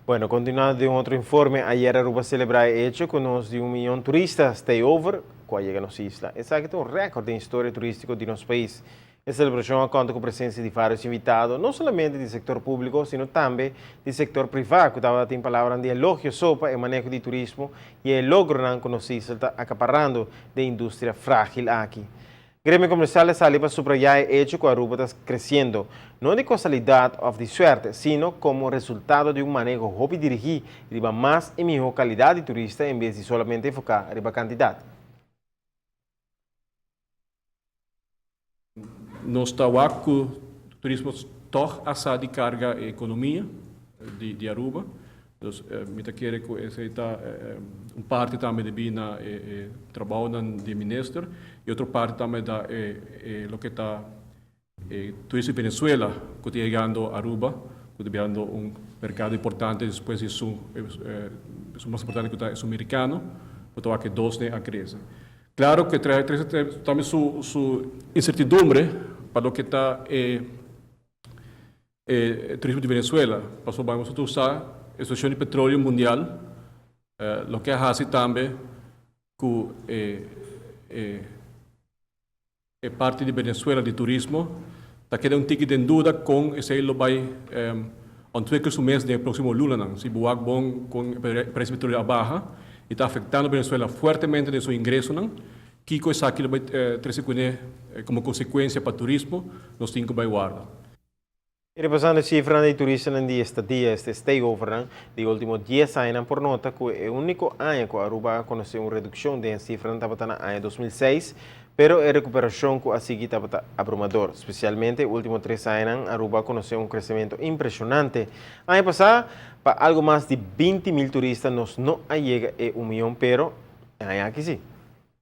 Bueno, continuando den otro informe, ayer Aruba a celebra e hecho cu nos di un miyon turista stay-over cu a yega nos isla. Esaki ta un record den historia turistico di nos pais. E celebracion a conta cu presencia di varios invitado, no solamente di sector publico, sino tambe di sector priva, cu tabatin palabranan di elogio so pa e maneho di turismo y e logronan cu nos isla ta acaparando den industria fragil aki. Gremio Comercial a sali pa subrayá e echo cu Aruba ta creciendo, no di casualidad of di suerte, sino como resultado di un maneho hopi dirigí riba mas y mihó calidad di turista en bes di solamente enfocá riba cantidad. Nos ta wak cu turismo tog a sa di carga e economia di Aruba. Dus mi ta kere ku esei ta un parti tambe debí na e trabounan di minister i otro parti tambe ta e loke ta e turismo di Venezuela ku ta yegando Aruba ku ta birando un merkado importante despues di esun esun mas importante ku ta esun merikano ku ta wak e dos den a krese. Klaro ku e trese tambe su su insertidumbre pa loke ta e E turismo di Venezuela, pasobra nos ta usa e situacion di petroleo mundial, loke a haci tambe cu e e parti di Venezuela di turismo ta keda un tiki den duda con esey lo bay ontwikkel su mes den e proximo lunanan. Si bo wak bon con e prijs di petroleo a baha y ta afectando Venezuela fuertemente den su ingresonan, kico esaki lo bay trece cune como consecuencia pa turismo nos tin cu bay warda. I repasando e sifranan di turistanan di estadia, este stayovernan, di ultimo dies añanan por nota ku e úniko aña ku Aruba a konosé un redukshon den e sifranan tabata na aña 2006, pero e rekuperashon ku a sigui tabata abrumador. Spesialmente e último tres añanan Aruba a konosé un kresementu impreshonante. Aña pasá pa algu mas di 20.000 turista nos no a yega e un mion pero e aña aki sí.